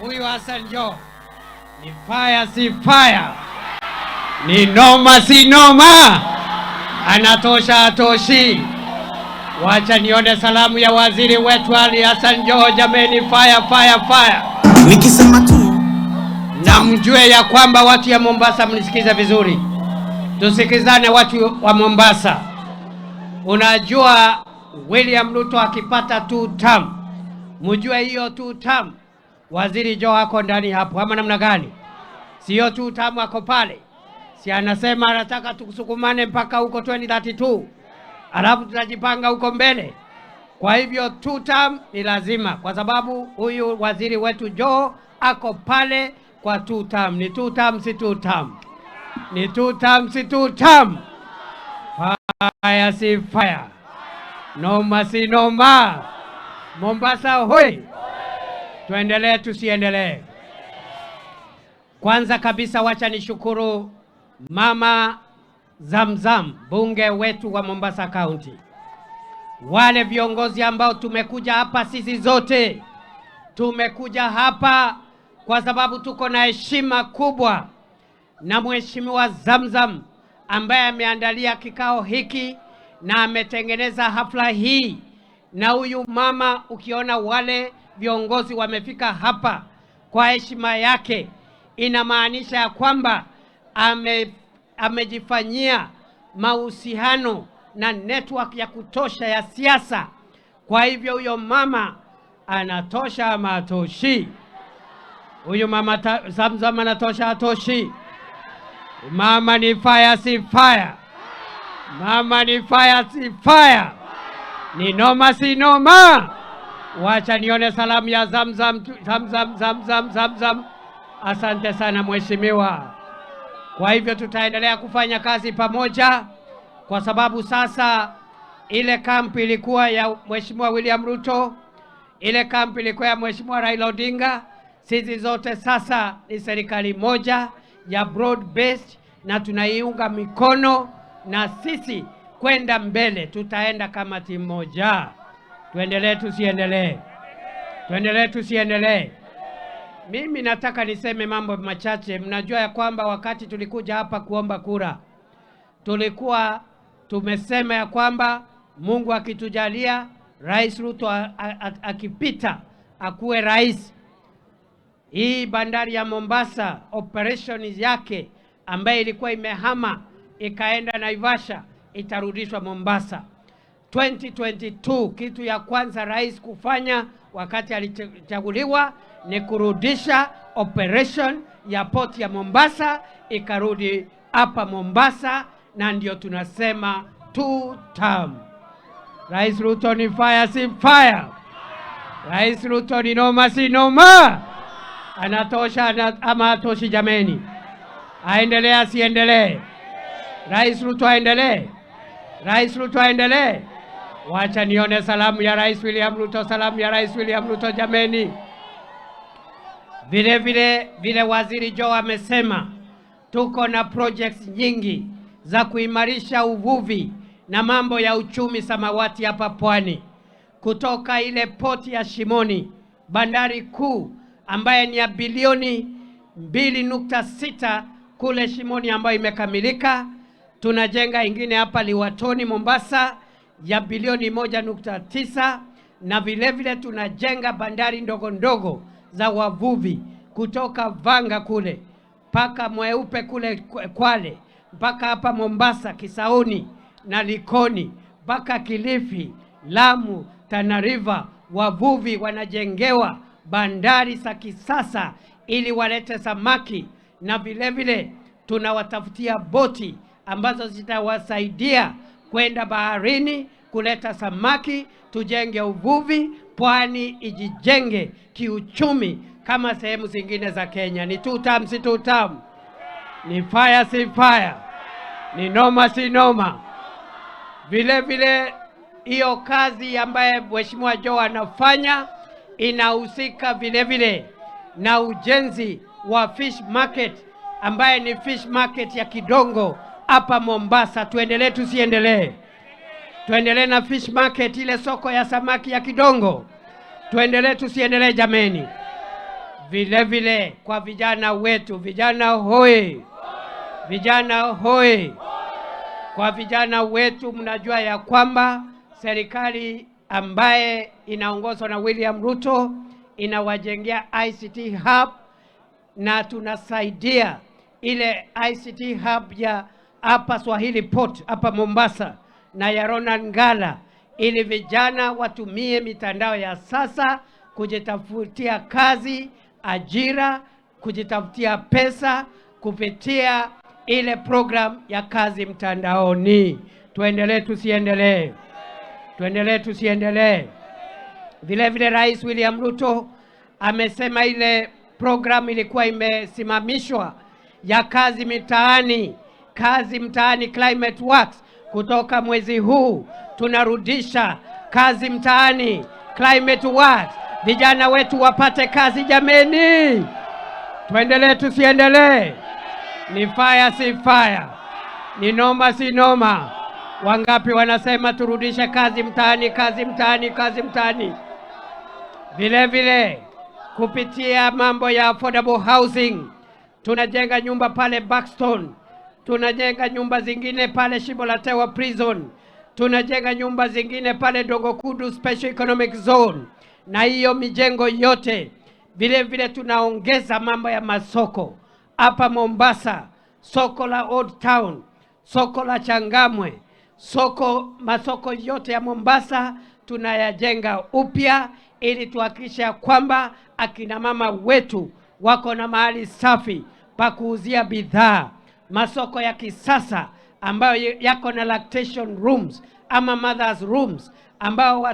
Huyu Hassan Joho ni fire, si fire? Ni noma, si noma? Anatosha, atoshi? Wacha nione salamu ya waziri wetu Ali Hassan Joho. Jameni, fire, fire, fire! Nikisema tu Na mjue ya kwamba watu ya Mombasa, mnisikize vizuri, tusikizane watu wa Mombasa. Unajua William Ruto akipata two term, mjue hiyo two term waziri Joho ako ndani hapo, ama namna gani? Sio two term ako pale, si anasema anataka tusukumane mpaka huko 2032 alafu tutajipanga huko mbele. Kwa hivyo two term ni lazima, kwa sababu huyu waziri wetu Joho ako pale kwa two term. Ni two term, si two term? Ni two term, si two term? Fire si fire? Noma si noma? Mombasa hoi! Tuendelee tusiendelee? Kwanza kabisa wacha nishukuru Mama Zamzam, bunge wetu wa Mombasa County, wale viongozi ambao tumekuja hapa, sisi zote tumekuja hapa kwa sababu tuko na heshima kubwa na Mheshimiwa Zamzam ambaye ameandalia kikao hiki na ametengeneza hafla hii. Na huyu mama, ukiona wale viongozi wamefika hapa kwa heshima yake, inamaanisha ya kwamba amejifanyia mahusiano na network ya kutosha ya siasa. Kwa hivyo huyo mama anatosha ama atoshi? Huyu mama Zamzam anatosha atoshi? Mama ni fire, si fire? Mama ni fire, si fire? Ni noma, si noma? Wacha nione salamu ya Zamzam, Zamzam, Zamzam, Zamzam. Asante sana mheshimiwa. Kwa hivyo tutaendelea kufanya kazi pamoja, kwa sababu sasa ile camp ilikuwa ya Mheshimiwa William Ruto, ile camp ilikuwa ya Mheshimiwa Raila Odinga. Sisi zote sasa ni serikali moja ya broad based, na tunaiunga mikono na sisi kwenda mbele, tutaenda kama timu moja. Tuendelee tusiendelee? Tuendelee tusiendelee? Mimi nataka niseme mambo machache. Mnajua ya kwamba wakati tulikuja hapa kuomba kura, tulikuwa tumesema ya kwamba Mungu akitujalia, Rais Ruto akipita akuwe rais, hii bandari ya Mombasa operation yake ambayo ilikuwa imehama ikaenda Naivasha itarudishwa Mombasa. 2022 kitu ya kwanza rais kufanya wakati alichaguliwa ni kurudisha operation ya port ya Mombasa ikarudi hapa Mombasa, na ndio tunasema two term. Rais Ruto ni fire, si fire? Rais Ruto ni noma, si noma? Anatosha ama atoshi jameni? Aendelee asiendelee? Rais Ruto aendelee? Rais Ruto aendelee? Wacha nione salamu ya Rais William Ruto, salamu ya Rais William Ruto jameni. Vile vile vile Waziri Joho amesema tuko na projects nyingi za kuimarisha uvuvi na mambo ya uchumi samawati hapa pwani, kutoka ile port ya Shimoni, bandari kuu ambaye ni ya bilioni 2.6 kule Shimoni ambayo imekamilika. Tunajenga ingine hapa Liwatoni Mombasa ya bilioni 1.9 na vile vile tunajenga bandari ndogo ndogo za wavuvi kutoka Vanga kule mpaka Mweupe kule Kwale mpaka hapa Mombasa Kisauni na Likoni mpaka Kilifi, Lamu, Tana River. Wavuvi wanajengewa bandari za kisasa ili walete samaki, na vile vile tunawatafutia boti ambazo zitawasaidia kwenda baharini kuleta samaki, tujenge uvuvi, pwani ijijenge kiuchumi kama sehemu zingine za Kenya. Ni two term, si two term? Ni fire, si fire? Ni noma, si noma? Vile vile hiyo kazi ambaye Mheshimiwa Joho anafanya inahusika vile vile na ujenzi wa fish market ambaye ni fish market ya Kidongo hapa Mombasa. Tuendelee tusiendelee? Tuendelee na fish market, ile soko ya samaki ya Kidongo. Tuendelee tusiendelee jameni? Vile vile kwa vijana wetu, vijana hoi, vijana hoi. Kwa vijana wetu, mnajua ya kwamba serikali ambaye inaongozwa na William Ruto inawajengea ICT hub, na tunasaidia ile ICT hub ya hapa Swahili Port hapa Mombasa na ya Ronald Ngala, ili vijana watumie mitandao ya sasa kujitafutia kazi, ajira, kujitafutia pesa kupitia ile program ya kazi mtandaoni. Tuendelee tusiendelee? Tuendelee tusiendelee? Vile vile Rais William Ruto amesema ile program ilikuwa imesimamishwa ya kazi mitaani, kazi mtaani Climate Works, kutoka mwezi huu tunarudisha kazi mtaani Climate Works, vijana wetu wapate kazi jameni. Tuendelee tusiendelee? Ni fire si fire? Ni noma si noma? Wangapi wanasema turudishe kazi mtaani, kazi mtaani, kazi mtaani? Vile vile kupitia mambo ya affordable housing tunajenga nyumba pale Buxton, tunajenga nyumba zingine pale Shimo la Tewa Prison, tunajenga nyumba zingine pale Dongo Special Economic Zone, na hiyo mijengo yote vile vile tunaongeza mambo ya masoko hapa Mombasa, soko la Old Town, soko la Changamwe, masoko yote ya Mombasa tunayajenga upya ili tuhakikishe ya kwamba akina mama wetu wako na mahali safi pa kuuzia bidhaa, masoko ya kisasa ambayo yako na lactation rooms ama mothers rooms, ambao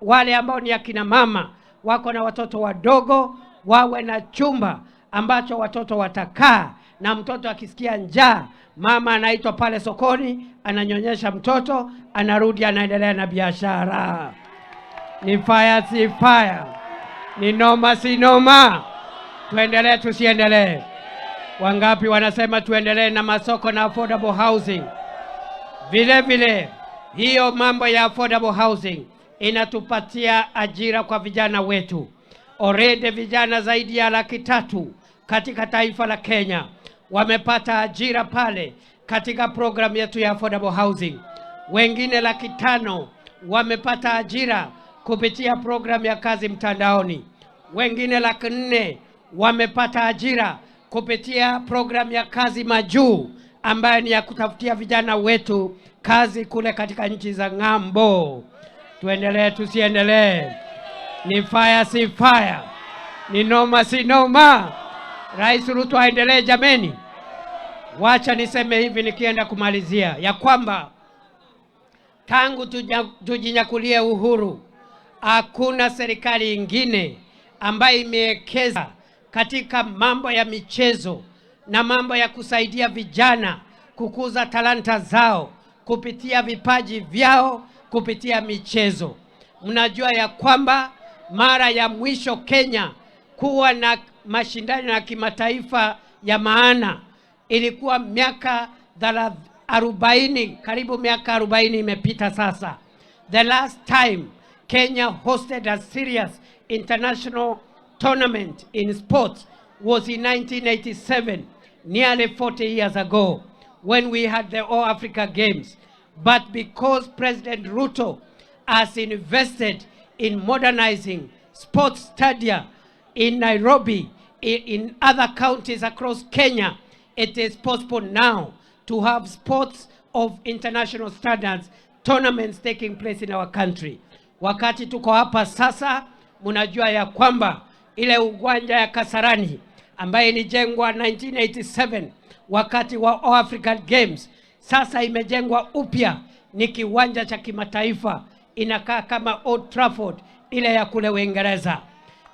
wale ambao ni akina mama wako na watoto wadogo wawe na chumba ambacho watoto watakaa, na mtoto akisikia njaa, mama anaitwa pale sokoni, ananyonyesha mtoto, anarudi, anaendelea na biashara. Ni fire si fire? Ni noma si noma? Tuendelee tusiendelee? Wangapi wanasema tuendelee na masoko na affordable housing? Vile vile hiyo mambo ya affordable housing inatupatia ajira kwa vijana wetu. Already vijana zaidi ya 300,000 katika taifa la Kenya wamepata ajira pale katika program yetu ya affordable housing. Wengine 500,000 wamepata ajira kupitia program ya kazi mtandaoni. Wengine 400,000 wamepata ajira kupitia program ya kazi majuu ambayo ni ya kutafutia vijana wetu kazi kule katika nchi za ng'ambo. Tuendelee tusiendelee? Ni fire si fire? Ni noma si noma? Rais Ruto aendelee jameni. Wacha niseme hivi nikienda kumalizia ya kwamba tangu tujinyakulie uhuru hakuna serikali ingine ambayo imewekeza katika mambo ya michezo na mambo ya kusaidia vijana kukuza talanta zao kupitia vipaji vyao kupitia michezo. Mnajua ya kwamba mara ya mwisho Kenya kuwa na mashindano ya kimataifa ya maana ilikuwa miaka 40, karibu miaka 40 imepita sasa. The last time Kenya hosted a serious international tournament in sports was in 1987, nearly 40 years ago, when we had the All Africa Games. But because President Ruto has invested in modernizing sports stadia in Nairobi, in other counties across Kenya, it is possible now to have sports of international standards, tournaments taking place in our country. Wakati tuko hapa sasa, mnajua ya kwamba ile uwanja ya Kasarani ambaye ilijengwa 1987 wakati wa All African Games, sasa imejengwa upya, ni kiwanja cha kimataifa, inakaa kama Old Trafford ile ya kule Uingereza.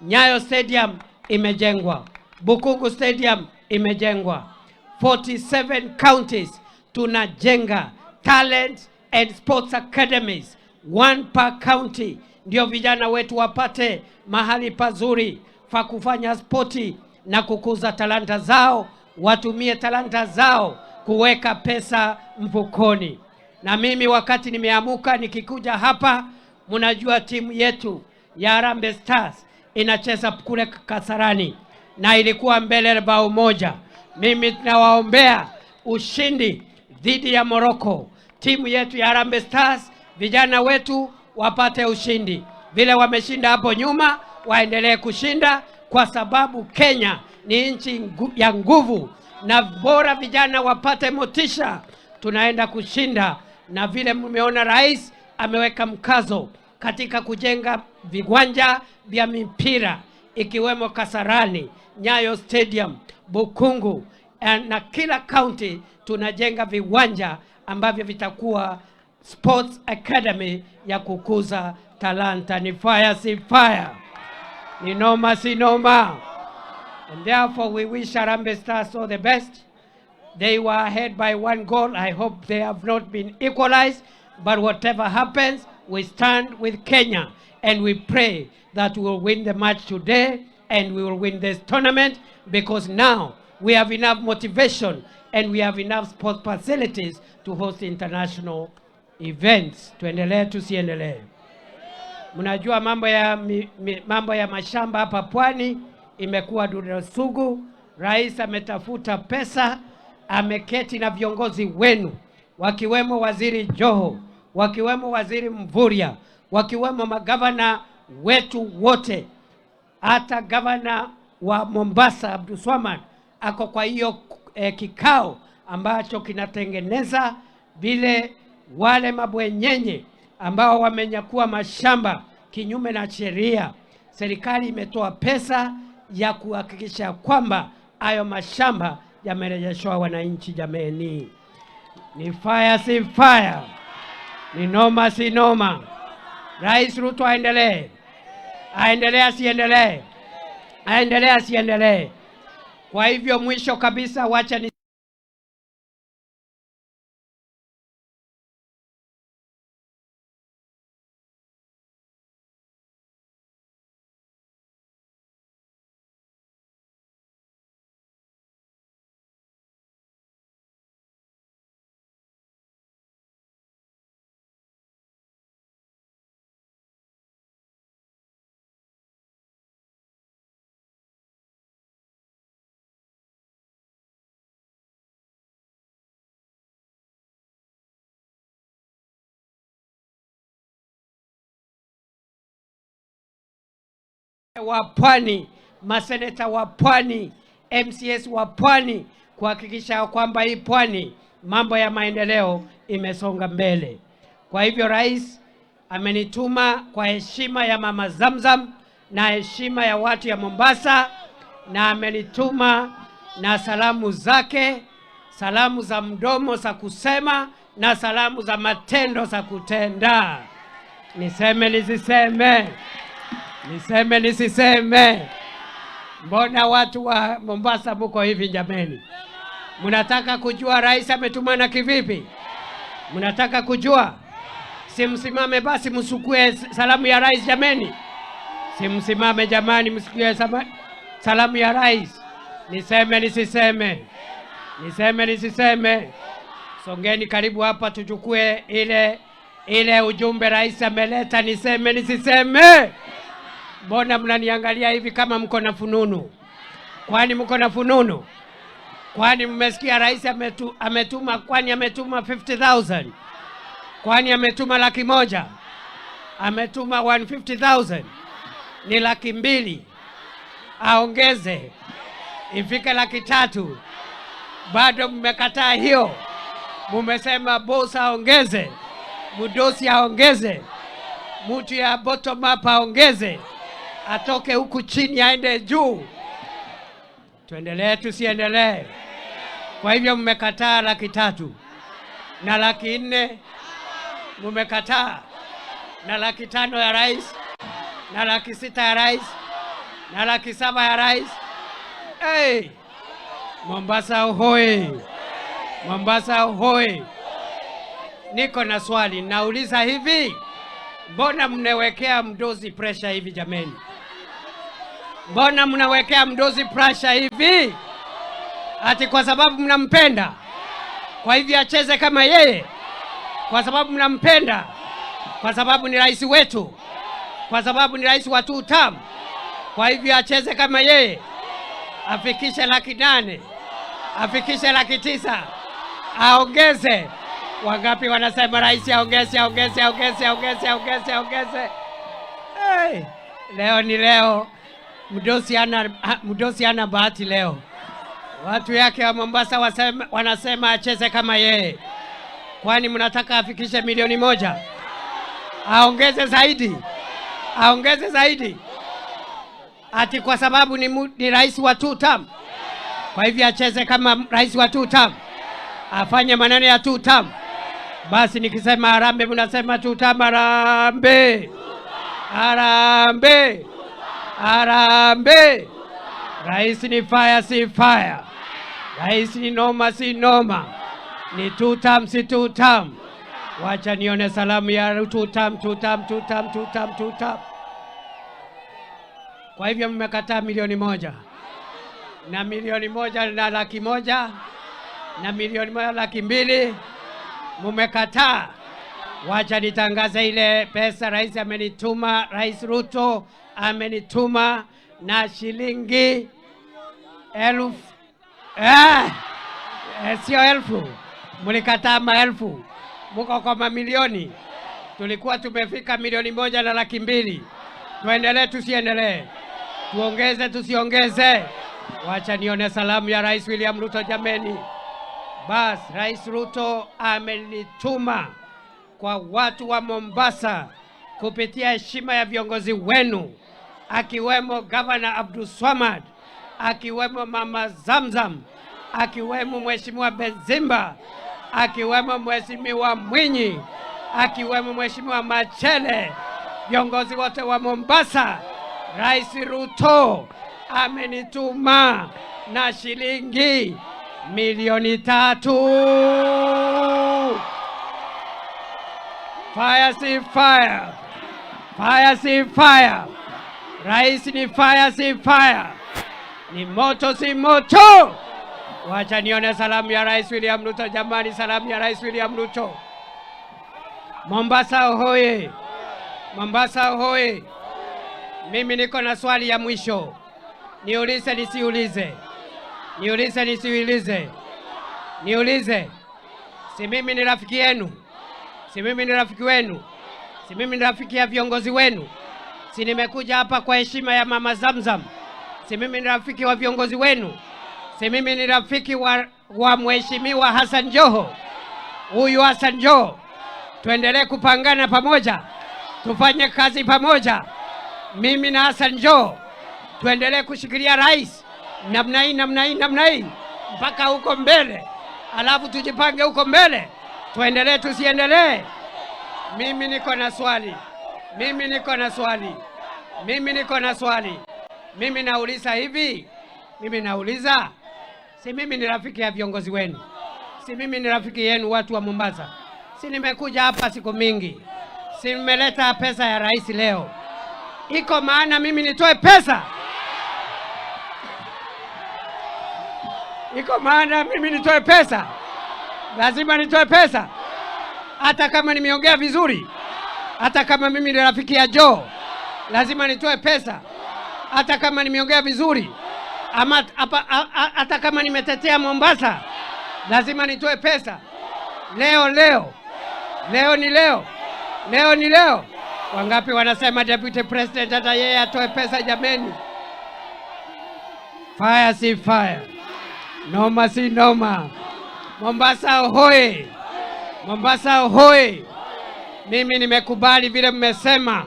Nyayo Stadium imejengwa, Bukungu Stadium imejengwa. 47 counties tunajenga talent and sports academies, one per county, ndio vijana wetu wapate mahali pazuri pa kufanya spoti na kukuza talanta zao, watumie talanta zao kuweka pesa mfukoni. Na mimi wakati nimeamuka nikikuja hapa, mnajua timu yetu ya Harambee Stars inacheza kule Kasarani. na ilikuwa mbele bao 1. Mimi nawaombea ushindi dhidi ya Morocco. Timu yetu ya Harambee Stars, vijana wetu wapate ushindi. Vile wameshinda hapo nyuma, waendelee kushinda, kwa sababu Kenya ni nchi ya nguvu, na bora vijana wapate motisha. Tunaenda kushinda, na vile mmeona rais ameweka mkazo katika kujenga viwanja vya mipira ikiwemo Kasarani, Nyayo Stadium, Bukungu, na kila county tunajenga viwanja ambavyo vitakuwa sports academy ya kukuza talanta. Ni fire si fire, ni noma si noma. And therefore we wish Harambee Stars all the best. They were ahead by 1 goal. I hope they have not been equalized. But whatever happens, we stand with Kenya and we pray that we will win the match today and we will win this tournament, because now we have enough motivation and we have enough sport facilities to host international events. Tuendelee tusiendelee? Mnajua mambo ya mashamba hapa pwani imekuwa duda sugu. Rais ametafuta pesa, ameketi na viongozi wenu wakiwemo Waziri Joho, wakiwemo Waziri Mvurya, wakiwemo magavana wetu wote. Hata gavana wa Mombasa Abdulswamad ako kwa hiyo kikao ambacho kinatengeneza vile wale mabwenyenye ambao wamenyakua mashamba kinyume na sheria. Serikali imetoa pesa ya kuhakikisha kwamba hayo mashamba yamerejeshwa wananchi. Jameni, ni fire si fire, ni noma si noma. Rais Ruto aendelee, aendelee asiendelee, aendelee asiendelee. Kwa hivyo mwisho kabisa, wacha ni wa Pwani, maseneta wa Pwani, MCS wa Pwani, kuhakikisha kwamba hii Pwani mambo ya maendeleo imesonga mbele. Kwa hivyo rais amenituma kwa heshima ya Mama Zamzam na heshima ya watu ya Mombasa, na amenituma na salamu zake, salamu za mdomo za kusema na salamu za matendo za kutenda. Niseme nisiseme? Niseme nisiseme? Mbona watu wa Mombasa muko hivi jameni? Mnataka kujua rais ametumana kivipi? Mnataka kujua? Simsimame basi msukue salamu ya rais jameni. Simsimame jamani msukue salamu ya rais. Niseme nisiseme? Niseme nisiseme? Songeni karibu hapa tuchukue ile ujumbe rais ameleta. Niseme nisiseme? Mbona mnaniangalia hivi kama mko na fununu? Kwani mko na fununu? Kwani mmesikia rais ametuma, kwani ametuma 50,000? Kwani ametuma 100,000? Ametuma 150,000. Ni 200,000. Aongeze ifike 300,000. Bado mmekataa hiyo. Mmesema boss aongeze, mdosi aongeze, mtu ya bottom up aongeze, atoke huku chini aende juu. Tuendelee tusiendelee? Kwa hivyo mmekataa 300,000 na 400,000, mmekataa na 500,000 ya rais na 600,000 ya rais na 700,000 ya rais. Hey, Mombasa hoi! Mombasa hoi! Niko na swali, nauliza hivi, mbona mnawekea mdozi pressure hivi jameni? Mbona mnawekea mdozi pressure hivi? Ati kwa sababu mnampenda, kwa hivyo acheze kama yeye? Kwa sababu mnampenda, kwa sababu ni rais wetu, kwa sababu ni rais wa 2 term, kwa hivyo acheze kama yeye? Afikishe 800,000, afikishe 900,000, aongeze. Wangapi wanasema rais aongeze, aongeze, aongeze, aongeze, aongeze, aongeze? Hey, leo ni leo. Mdosi ana bahati leo. Watu yake wa Mombasa wanasema acheze kama yeye. Kwani mnataka afikishe 1,000,000? Aongeze zaidi, aongeze zaidi. Ati kwa sababu ni rais wa 2 term. Kwa hivyo acheze kama rais wa 2 term. Afanye maneno ya 2 term. Basi nikisema harambee mnasema 2 term. Harambee. Harambee. Harambee. Rais ni fire si fire. Rais ni noma si noma. Ni 2 term si 2 term. Wacha nione salamu ya 2 term, 2 term, 2 term, 2 term, 2 term. Kwa hivyo mmekataa 1,000,000. Na 1,100,000 na 1,200,000 mmekataa. Wacha nitangaze ile pesa rais amenituma, Rais Ruto amenituma na shilingi elfu, sio elfu, mlikataa maelfu, mko kwa mamilioni. Tulikuwa tumefika 1,200,000. Tuendelee tusiendelee? Tuongeze tusiongeze? Wacha nione salamu ya Rais William Ruto jameni. Bas, Rais Ruto amenituma kwa watu wa Mombasa kupitia heshima ya viongozi wenu, akiwemo Governor Abdulswamad, akiwemo Mama Zamzam, akiwemo Mheshimiwa Bedzimba, akiwemo Mheshimiwa Mwinyi, akiwemo Mheshimiwa Machele, viongozi wote wa Mombasa. Rais Ruto amenituma na shilingi 3,000,000. Fire si fire. Fire si fire. Rais ni fire si fire. Ni moto si moto. Wacha nione salamu ya Rais William Ruto jamani, salamu ya Rais William Ruto. Mombasa hoye. Mombasa hoye. Mimi niko na swali ya mwisho. Niulize nisiulize? Niulize nisiulize? Niulize. Si mimi ni rafiki yenu? Si mimi ni rafiki wenu? Si mimi ni rafiki ya viongozi wenu? Si nimekuja hapa kwa heshima ya Mama Zamzam? Si mimi ni rafiki wa viongozi wenu? Si mimi ni rafiki wa Mheshimiwa Hassan Joho? Huyu Hassan Joho, tuendelee kupangana pamoja, tufanye kazi pamoja. Mimi na Hassan Joho tuendelee kushikilia rais namna hii, namna hii, namna hii mpaka huko mbele, alafu tujipange huko mbele. Tuendelee tusiendelee? Mimi niko na swali. Mimi niko na swali. Mimi niko na swali. Mimi nauliza hivi. Mimi nauliza, si mimi ni rafiki ya viongozi wenu? Si mimi ni rafiki yenu watu wa Mombasa? Si nimekuja hapa siku mingi? Si nimeleta pesa ya rais leo? Iko maana mimi nitoe pesa? Iko maana mimi nitoe pesa? Lazima nitoe pesa? Hata kama nimeongea vizuri, hata kama mimi ni rafiki ya Joe, lazima nitoe pesa. Hata kama nimeongea vizuri, ama hata kama nimetetea Mombasa, lazima nitoe pesa. Leo leo. Leo ni leo. Leo ni leo. Wangapi wanasema Deputy President hata yeye atoe pesa jameni? Fire si fire. Noma si noma. Mombasa hoye. Mombasa hoye. Mimi nimekubali vile mmesema,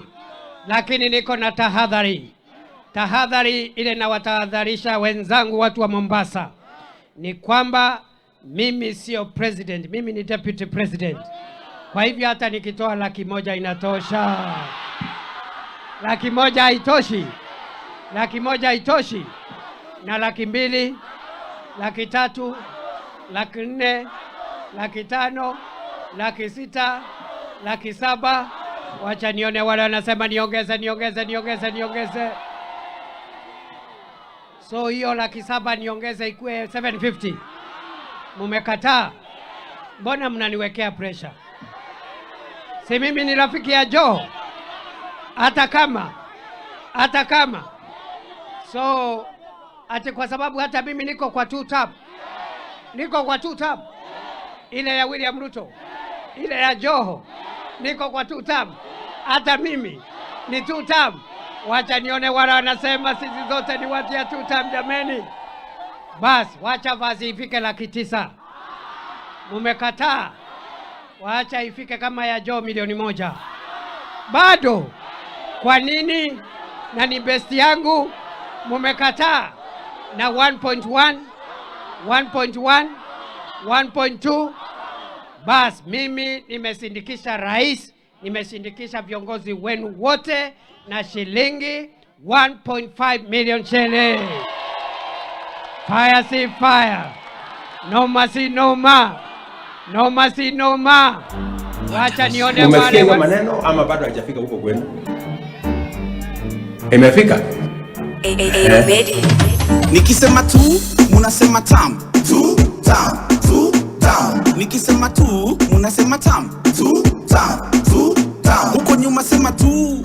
lakini niko na tahadhari. Tahadhari ile nawatahadharisha wenzangu watu wa Mombasa ni kwamba mimi sio president, mimi ni deputy president. Kwa hivyo hata nikitoa 100,000 inatosha. 100,000 haitoshi. 100,000 haitoshi. Na 200,000, 300,000, 400,000, 500,000, 600,000, 700,000. Wacha nione wale wanasema niongeze, niongeze, niongeze, niongeze. So hiyo 700,000 niongeze ikuwe 750. Mumekataa. Mbona mnaniwekea pressure? Si mimi ni rafiki ya Joe. Hata kama. Hata kama. So Ati kwa sababu hata mimi niko kwa two term, niko kwa two term, ile ya William Ruto, ile ya Joho, niko kwa two term. Hata mimi ni two term. Wacha nione wale wanasema sisi zote ni watu ya two term. Jameni, basi wacha vazi ifike 900,000. Mumekataa, wacha ifike kama ya Joho 1,000,000. Bado kwa nini? Na ni best yangu, mumekataa na 1.1, 1.1, 1.2. Bas mimi nimesindikisha rais, nimesindikisha viongozi wenu wote na shilingi 1.5 million shillings. Fire si fire, noma si noma, noma si noma. Wacha nione Umesikia wale hiyo maneno ama bado haijafika huko kwenu? Imefika? Nikisema tu munasema tam tu tam tu tam. Nikisema tu munasema tam tu.